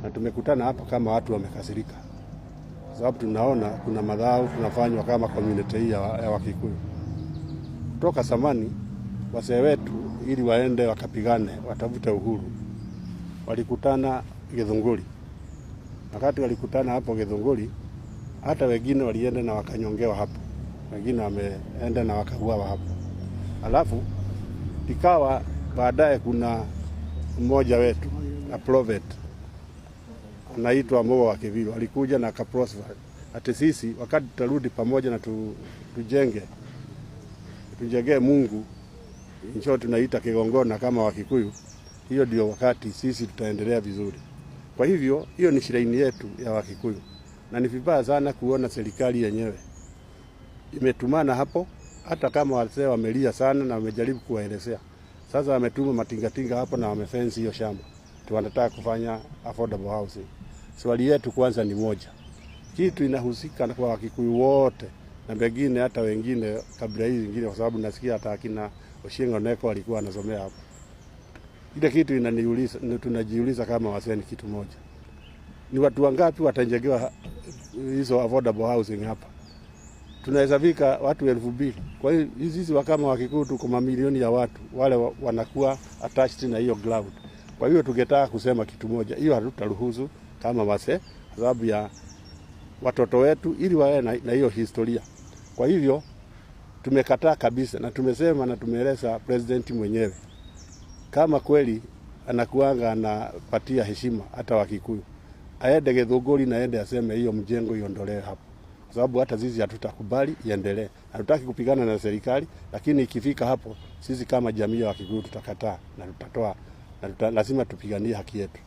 Na tumekutana hapa kama watu wamekasirika, kwa sababu tunaona kuna madhara tunafanywa kama community hii ya Wakikuyu. Kutoka zamani wazee wetu ili waende wakapigane watafute uhuru, walikutana Githunguri. Wakati walikutana hapo Githunguri, hata wengine walienda na wakanyongewa hapo, wengine wameenda na wakauawa hapo. Alafu ikawa baadaye kuna mmoja wetu a prophet anaitwa Mugo wa Kiviru alikuja na akaprosper ati sisi wakati tutarudi pamoja na tujenge tujengee Mungu ncho tunaita kigongona kama Wakikuyu, hiyo ndio wakati sisi tutaendelea vizuri. Kwa hivyo hiyo ni shrine yetu ya Wakikuyu, na ni vibaya sana kuona serikali yenyewe imetumana hapo, hata kama wazee wamelia sana na wamejaribu kuwaelezea. Sasa wametuma matingatinga hapo na wamefence hiyo shamba, wanataka kufanya affordable housing. Swali yetu kwanza ni moja, kitu inahusika kwa Wakikuyu wote na pengine hata wengine kabila hizi zingine, kwa sababu nasikia hata akina Ochieng' Oneko alikuwa anasomea hapo. Ile kitu inaniuliza, tunajiuliza kama wazee ni kitu moja, ni watu wangapi watajengewa hizo affordable housing hapa? Tunaweza fika watu 2000. Kwa hiyo hizi kama Wakikuyu tuko mamilioni ya watu wale wanakuwa attached na hiyo ground. Kwa hiyo tungetaka kusema kitu moja, hiyo hatutaruhusu kama wazee, sababu ya watoto wetu ili wawe na hiyo historia. Kwa hivyo tumekataa kabisa, na tumesema na tumeeleza president mwenyewe kama kweli anakuanga anapatia heshima hata Wakikuyu, aende Githunguri na aende aseme hiyo mjengo iondolewe hapo, kwa sababu hata sisi hatutakubali iendelee. Hatutaki kupigana na serikali, lakini ikifika hapo sisi kama jamii ya Wakikuyu tutakataa na tutatoa na lazima tupiganie haki yetu.